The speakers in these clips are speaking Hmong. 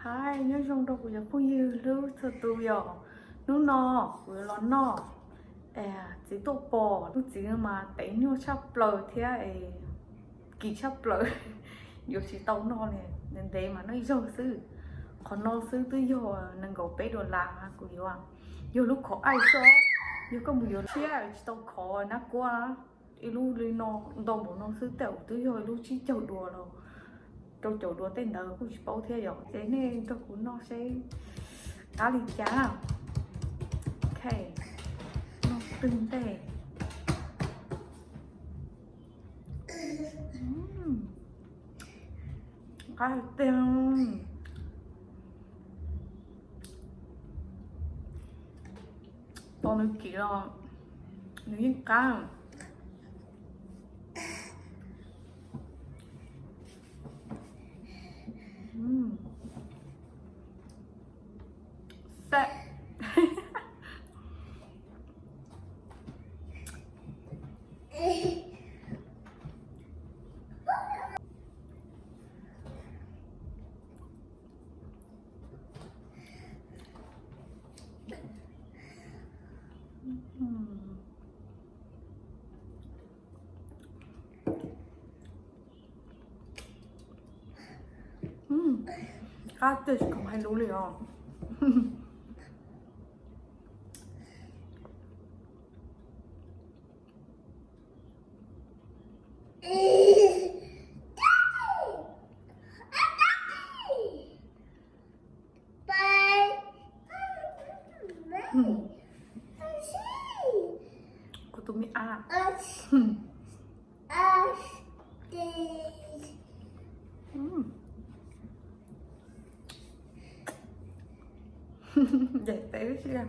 Ai, nyob zoo rau kuv cov phooj ywg hlub txhua tus yom. Hnub no kuv yuav los noj txiv tuaj pom, lub txiv mas tev nyuag tshaj plaws thiab es kim tshaj plaws. Yuav tsis tau noj li, ntev ntev mas noj ib zaug xwb. Qhov no xwb twb yog nees nkaum peb dollar, kuv yuav, yog lub khov aij xwb. Yog koj mus yuav tshiab tsis tau khov nab kuab, ib lub li no ntau npaum no xwb tej zaum twb yog ib lub tsib caug dollar los rau caum dollar tej ntawd kuj tsis paub thiab yom. Ces nej nrog kuv noj seb qab li cas. Ok, noj twg ntej. Qab tiag. Tos nws kim los nws yeej qab. Xav Qab tiag, tsis khoom hais lus li os. Kuv tus me ab. Ncaim peb lub siab.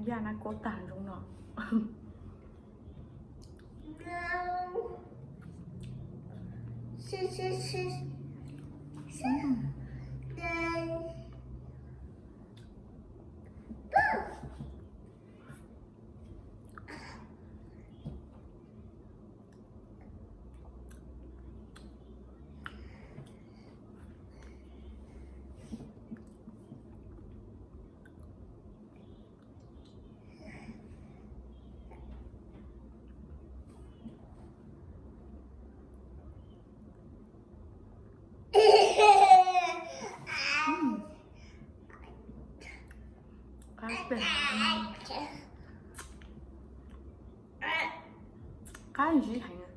Yaj nab kuab tag zoo no. Qab tiag. Qab ntsis heev.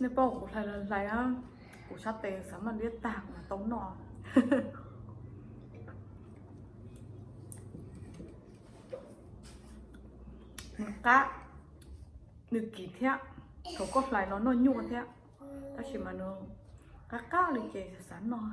Nej paub kuv hlais los hlais, kuv sab tes xav maj liab tag kuv mam tau noj. Nws qab, nws kim thiab, thaum koj hlais los noj nyuaj thiab, tab sis mas nws qab qab li ces xav noj.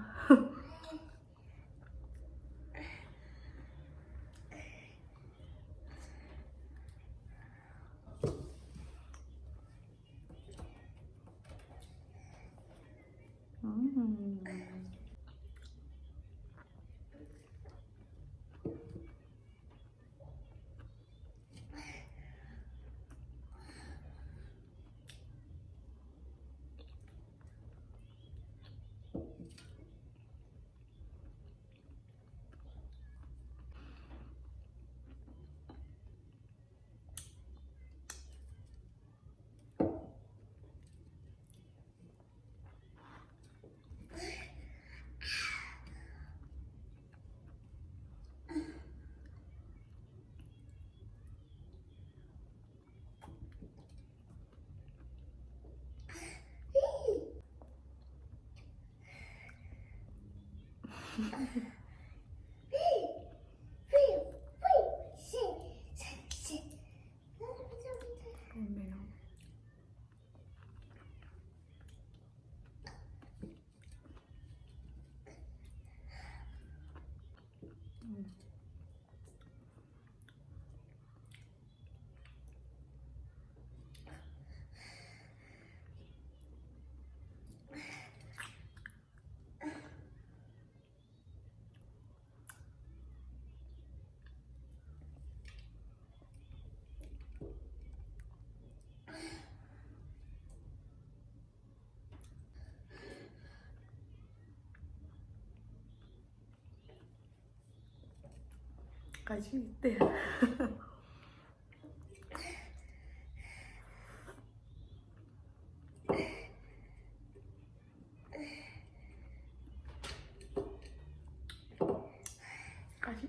Tiag.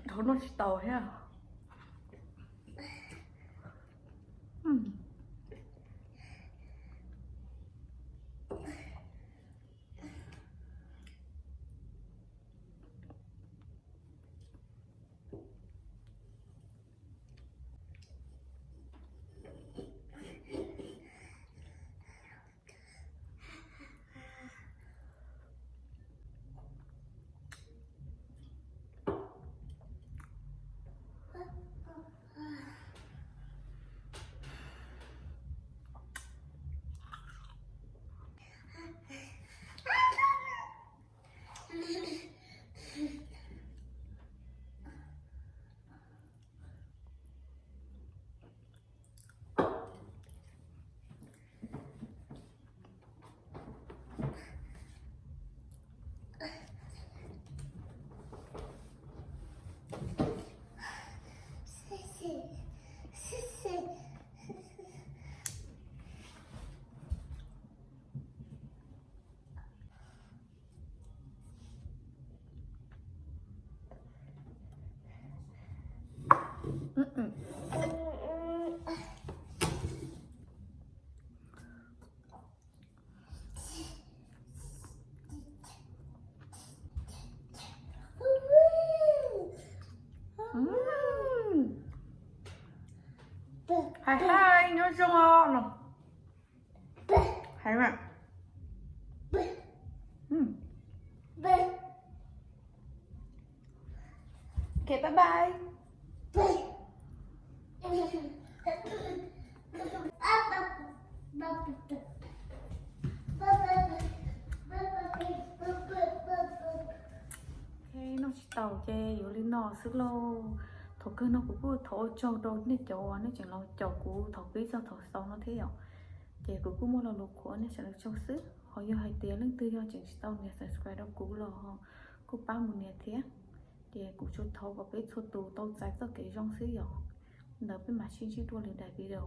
Dhau noj tsis tau thiab. Hais hais nyob zoo os no. Hais mas. Ok, bye bye. Ok, noj tsis tau ces yuav li no xwb lauj. Thaum kawg no kuv kuj thov ua tsaug rau nej cov uas nej tseem los caum kuv thaum pib txog thaum xaus no thiab yom. Ces kuv kuj muaj lo lus qhuas nej sawv daws tsaug xwb. Ho yog hais tias leej twg yog tseem tsis tau nias subscribe rau kuv los kuj pab mus nias thiab. Ces kuv tsuas thov kom peb txhua tus tau txais txoj kev zoo xwb yom. Ntawd peb mam sib ntsib dua lwm daim video.